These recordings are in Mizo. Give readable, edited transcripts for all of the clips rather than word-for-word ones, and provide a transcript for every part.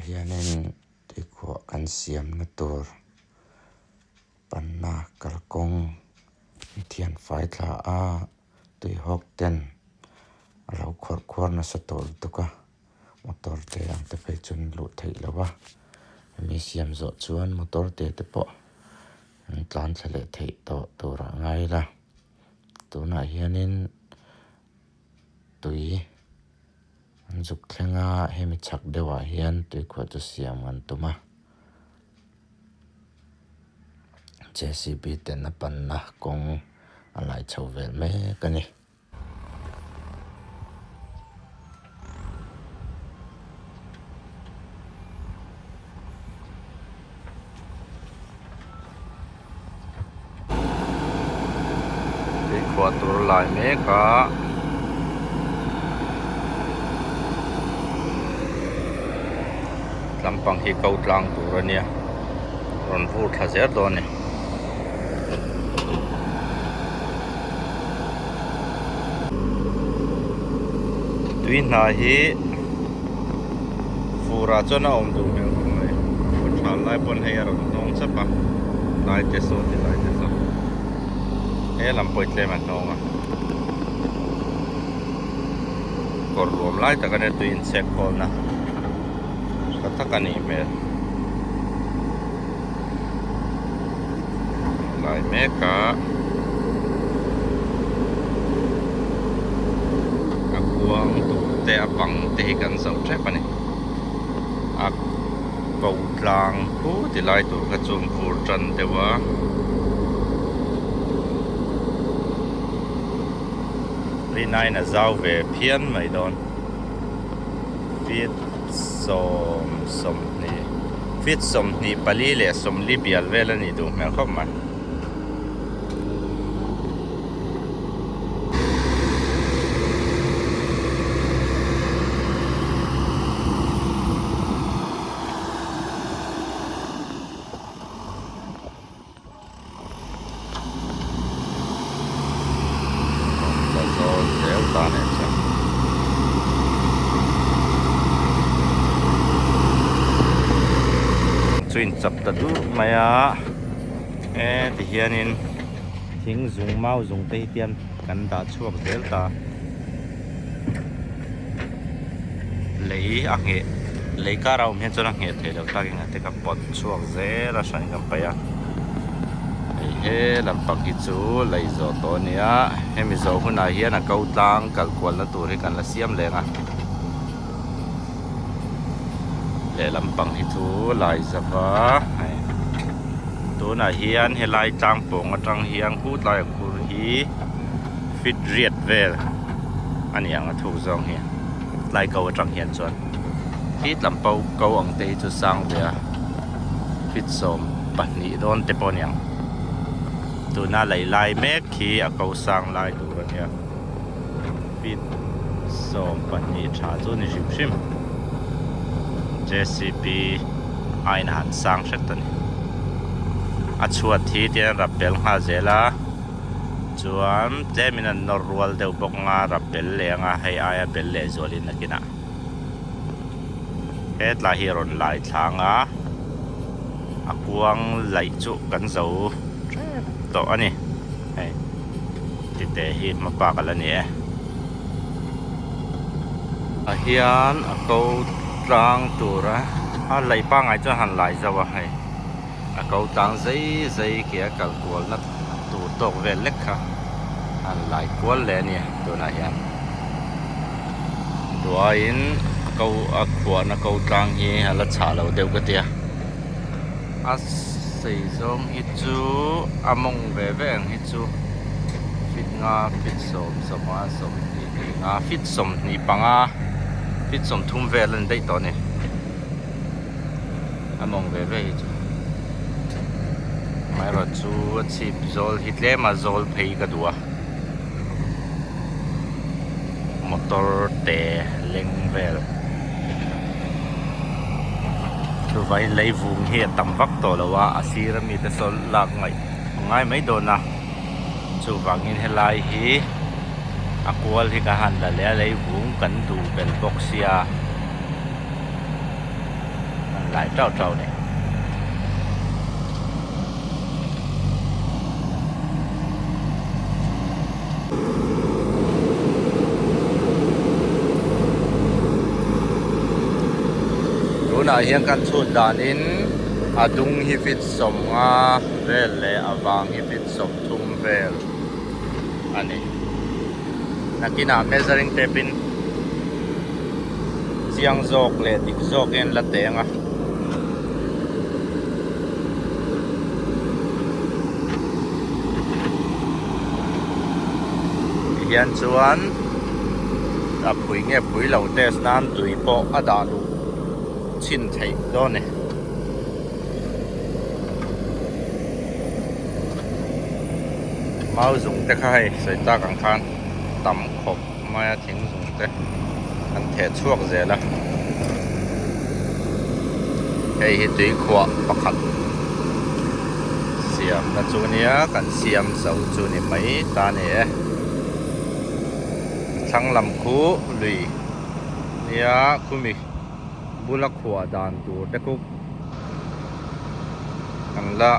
Hianin tuikhuah kan siamna tur panna kalkawng an thianfai thla a tuihawk ten a lo khawrh khuar nasa tawh lutuk a motor te ang te phei chu an luh theih loh a hemi siam zawh chuan motor te te pawh an tlan thla leh theih tawh tur ah ngai ila tunah hianin tui an zuk thleng a hemi chhak deuh ah hian tuikhuah chu siam an tum a J C B ten a panna kawng a lai chho vel mek a ni. Tuikhuah tur lai mek a lampang hi ko tlang tur a nia rawn vur thla zel dawn a ni. Tui hna hi furah chuan a awm duh hmel khawp mai khaw tha lai pawn hei a rawn hnawng chap a lai te saw ti lai te saw he lam pawh hi tlem a hnawng a kawr luam lai tak ania tui inchhek khawlna tha tak a nih hmel lai mek a a kuang tur te a bang te hi kan zo tep a ni a ko tlang khu ti lai tur kha chu an vur tan deuh a. Rinaiin a zau ve phian mai dawn feet sawm sawmhnih feet 24 leh 40 bial vel a nih duh hmel khawp mai. Chu in chap ta dur mai a e ti hianin thing zung mau zung te hi tian kan dah chhuak zel ta lei a ngheh lei kar a awm hian chuan a ngheh theih loh takin a te ka pawt chhuak zel a hran kan paih a hei he lampang hi chu lei zawh tawh a nia hemi zawh hunah hian a ko tlang kal kualna tur hi kan la siam leng a lehlam pang hi chu lai zava hei tunah hian helai tlang pawng atang hian khutlai a khur hi feet riat vel a ni ang a thuk zawng hi tlai ko atang hian chuan khi tlam pau ko ang te hi chu sang ve a feet 12 dawn te pawh a ni ang tuna lei lai mek khi a ko sang lai tur a nia feet 12 tha chu a ni hrim hrim J C B aiin a han sang hret a ni a chhuat hi tian rap bel nghal zel a. Chuan tlemin an nawr rual deuh bawk anga rap bel leh anga hei aia bel leh zualin nakinah hetlai hi a rawn lai thlang a a kuang laih chu kan zo tep tawh a ni hei tite hi hma bak ala ni e ah hian a ko tlang tura a laih pangngai chuan han lai zauh a hei. A ko tlang zei zei khi a kal kualna tur tawk vel lek kha an lai kual leh a ni tunah hian duaiin ko a khuahna ko tlang hi a la chhah lo deuh ka tia a sei zawng hi chu a mawng ve ve ang hi chu feet nga feet sawm sawma sawmhnih leh nga feet 25 feet 30 vel a ni daih tawh a ni. A mawng ve ve hi chu amaherawh chu a chhip zawl hi tlem a zawl phei ka duh a motor te leng vel chuvangin lei vung hi a tam vak tawh lo a a sir ami te saw lak ngaih a ngai mai dawn a chuvangin helai hi a kual hi ka han la leh a lei vung kan duh belh bawk sia. Lai tau tau ni. Tunah hian kan chhut danin a dung hi fit 50 vel leh a vang hi fit 30 vel a ni. Nakinah measuring tape in chiang zawk leh dik zawk hian la teng a. Tihian chuan a phui nge phui lo test nan tui pawh a dah luh chhin theih dawn a ni. Mau zung te kha hei sawi tak ang khan tam khawp mai a thing zung te an theh chhuak zel a hei hi tui khuah pakhat siam na chu nia kan siam zo chu ni mai ta a ni e thlang lam khu lui nia khumi bula khuah dan tur te khu kan la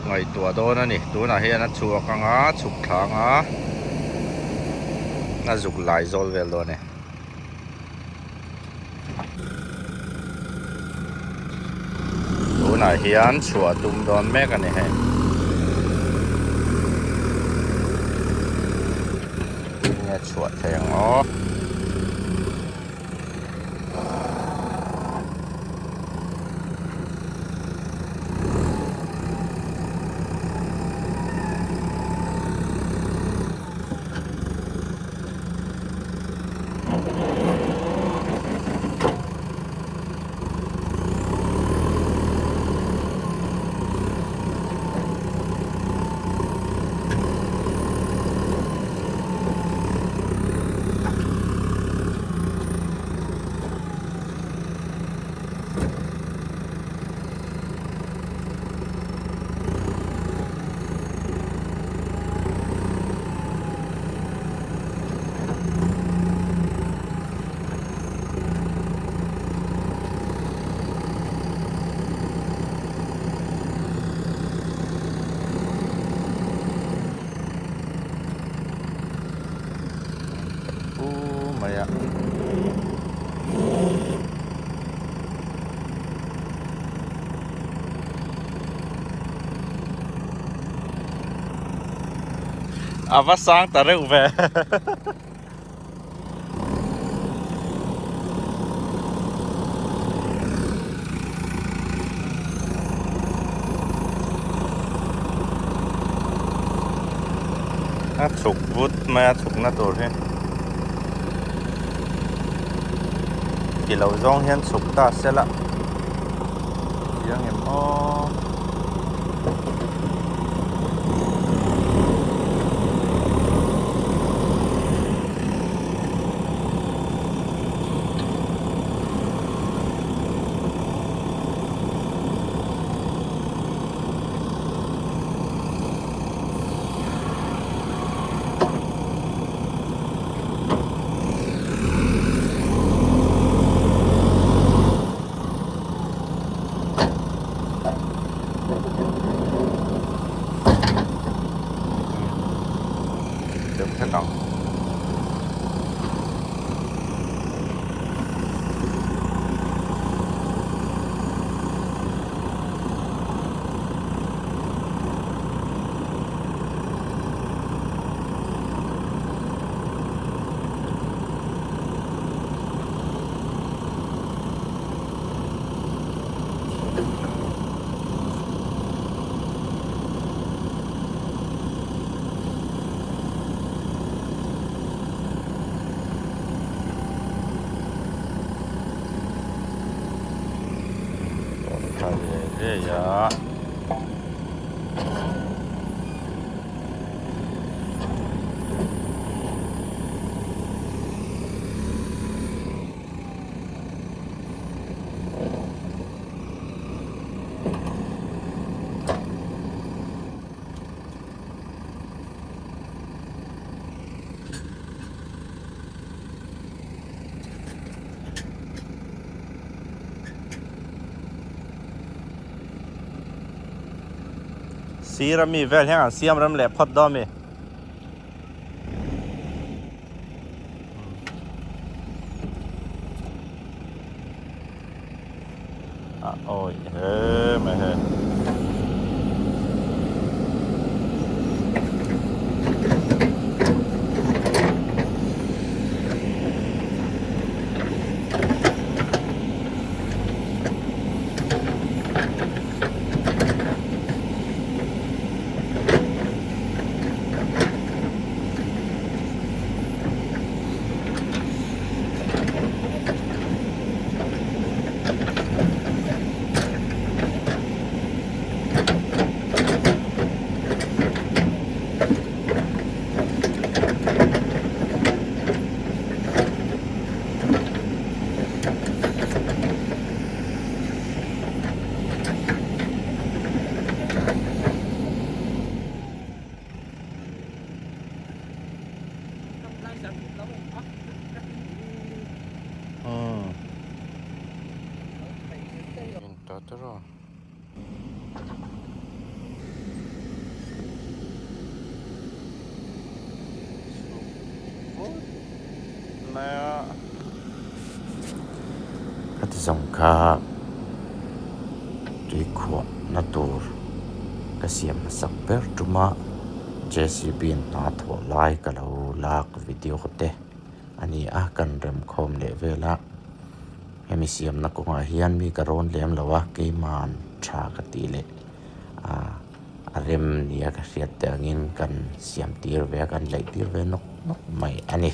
ngaihtuah dawn a ni tunah hian a chhuak ang a chhuk thla ang a a zuk lai zawl vel dawn a ni. Tunah hian chhuah tum dawn mek a ni hei. Enge chhuah thei ang aw. Mai a. A va sang ta reuh ve. A chhuk vut mai a chhukna tur hi ti lo zawng hian chhuk ta se la chiang em aw. Sir ami vel hian an siam rem leh phawt dawn a mi. A awi hle mai hei. Khati zawng kha tuikhuah na tur ka siam hmasak ber tuma J_C_B in hna thawh lai ka lo lak video te a ni a kan remkhawm leh vel a hemi siamna kawngah hian mi ka rawn lem lo a keiman tha ka tih leh ah a rem nia ka hriat te angin kan siam tir ve a kan laih tir ve nawk nawk mai a ni.